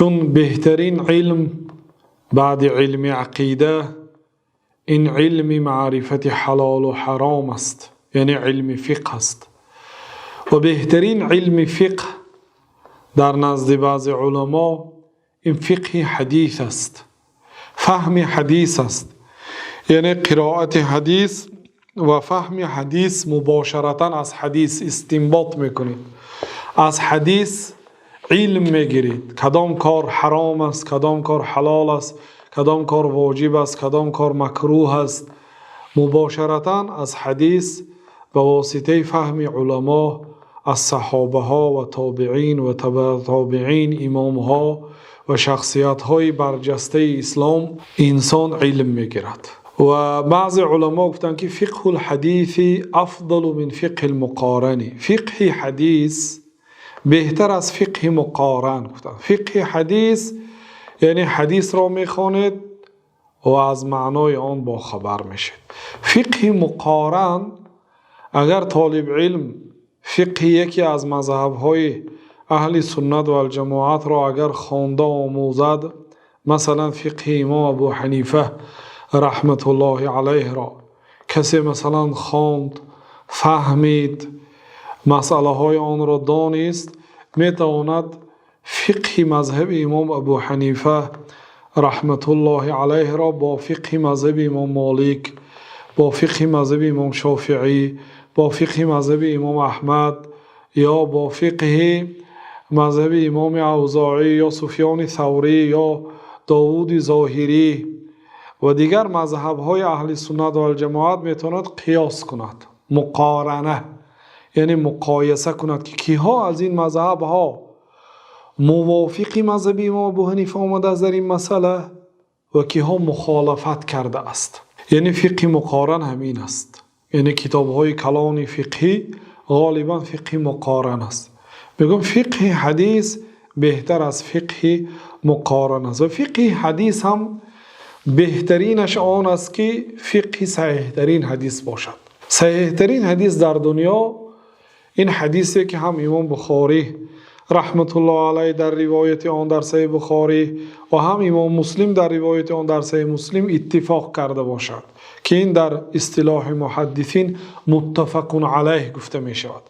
Чун беҳтарин илм баъди илми ақида ин илми маърифати ҳалолу ҳаром аст, яъне илми фиқҳ аст. Ва беҳтарин илми фиқҳ дар назди баъзе уламо ин фиқҳи ҳадис аст, фаҳми ҳадис аст, яъне қироати ҳадис ва фаҳми ҳадис, мубошаратан аз ҳадис истинбот мекунед, аз ҳадис илм мегиред, кадом кор ҳаром аст, кадом кор ҳалол аст, кадом кор воҷиб аст, кадом кор макрӯҳ аст. Мубошаратан аз ҳадис ба воситаи фаҳми уламо аз саҳобаҳо ва тобеин ва тобеи тобеин, имомҳо ва шахсиятҳои барҷастаи ислом инсон илм мегирад. Ва баъзе уламо гуфтанд, ки فقه الحديث أفضل من فقه المقارن, фиқҳи ҳадис беҳтар аз фиқҳи муқоран гуфтанд. Фиқҳи ҳадис яъне ҳадисро мехонед ва аз маънои он бохабар мешавед. Фиқҳи муқоран, агар толиби илм фиқҳи яке аз мазҳабҳои аҳли суннат вал-ҷамоатро агар хонда омӯзад, масалан фиқҳи имом Абу Ҳанифа раҳматуллоҳи алайҳро касе масалан хонд, фаҳмид, масъалаҳои онро донист, метавонад фиқҳи мазҳаби имом Абу Ҳанифа раҳматуллоҳи алайҳро бо фиқҳи мазҳаби имом Молик, бо фиқҳи мазҳаби имом Шофеӣ, бо фиқҳи мазҳаби имом Аҳмад ё бо фиқҳи мазҳаби имоми Авзоӣ ё Суфёни Саврӣ ё Довуди Зоҳирӣ ва дигар мазҳабҳои аҳли суннат вал-ҷамоат метавонад қиёс кунад, муқорана, яъне муқоиса кунад, ки киҳо аз ин мазҳабҳо мувофиқи мазҳаби имом Абу Ҳанифа омадааст дар ин масъала ва киҳо мухолафат кардааст. Яъне фиқҳи муқоран ҳамин аст. Яъне китобҳои калони фиқҳӣ ғолибан фиқҳи муқоран аст. Мегӯям, фиқҳи ҳадис беҳтар аз фиқҳи муқоран аст ва фиқҳи ҳадис ҳам беҳтаринаш он аст, ки фиқҳи саҳиҳтарин ҳадис бошад. Саҳиҳтарин ҳадис дар дунё ин ҳадисе, ки ҳам имом Бухорӣ раҳматуллоҳи алайҳ дар ривояти он дар Саҳиҳи Бухорӣ ва ҳам имом Муслим дар ривояти он дар Саҳиҳи Муслим иттифоқ карда бошад, ки ин дар истилоҳи муҳаддисин متفق عليه гуфта мешавад.